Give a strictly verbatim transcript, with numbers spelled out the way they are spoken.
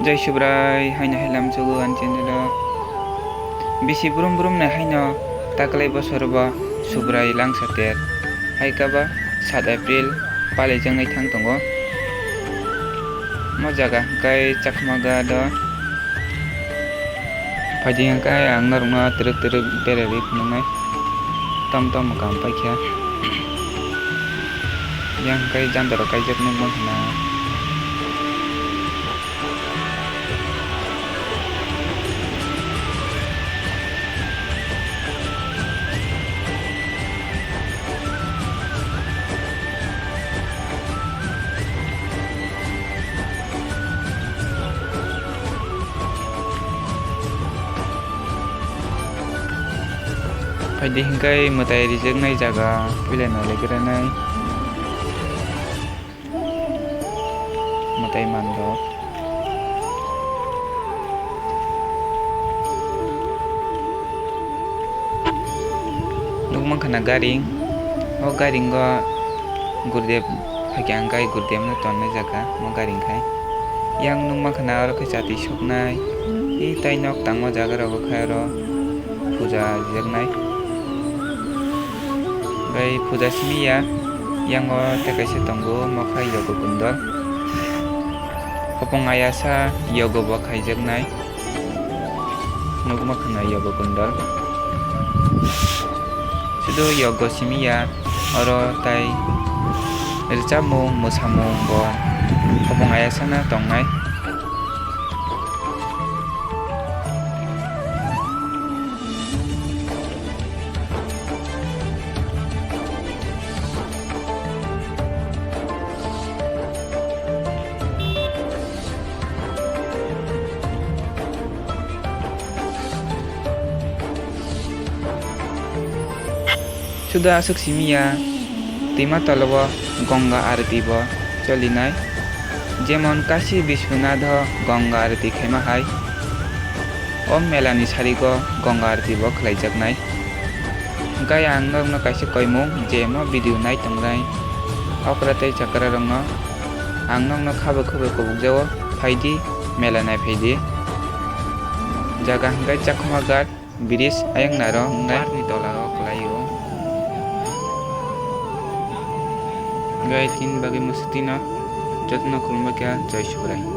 Jai Subrai haino hai lamsugo ani channel o. Bisi brum brum nai haino taklai bosor bo Subrai langsa ter. Hai kaba sat April palijaknai thang tongo. Mo jaga hwnkhe Chakma Ghat o. Phaidi hwnkhe ang norokno twrwk twrwk beraiwi phunuknai. Tom tom kaham paikha. Yang hwnkhe jandaro kaijak nukmani hwnna. Phaidi hwnkhe mwtai rijaknai jaga puila no legranai. Mwtai manrok. Nukmankha na garing. O garingo Gurudev phaikha hwnkhe Gurudevno tonnai jaga o garing khai. Yang nukmankha na oro khe chati soknai. Tei nok tangma jaga rogo khai oro puja rijaknai. Bai puja simi ya, yango tei kaisa tongo, omo khe yogo kundal. Hopong ayasa yogo bo khaijaknai. Nukma khna yogo kundal. Sudu yogo simi ya, oro tai rwchapmung, mwsamung bo hopong ayasano tongnai. Suda aswk simi ya, twima tolao Ganga Arati bo cholinai, jemon Kashi Biswanath o Ganga Arati khaima hai, o mela ni sarigo Ganga Arati bo khlaijaknai. Hwnkhe ang norokno kaisa koimung je mo video nai tongnai okra tei chakra rokno ang nokno khabo khabo kubukjago, phaidi mela nai phaidi. Jaga hwnkhe Chakma Ghat. Bridge ayang naro hwnkhe park ni tola o kwlai o. Gai tin bagwi mwswtwi no jotono khulumbai kha Jai Subrai.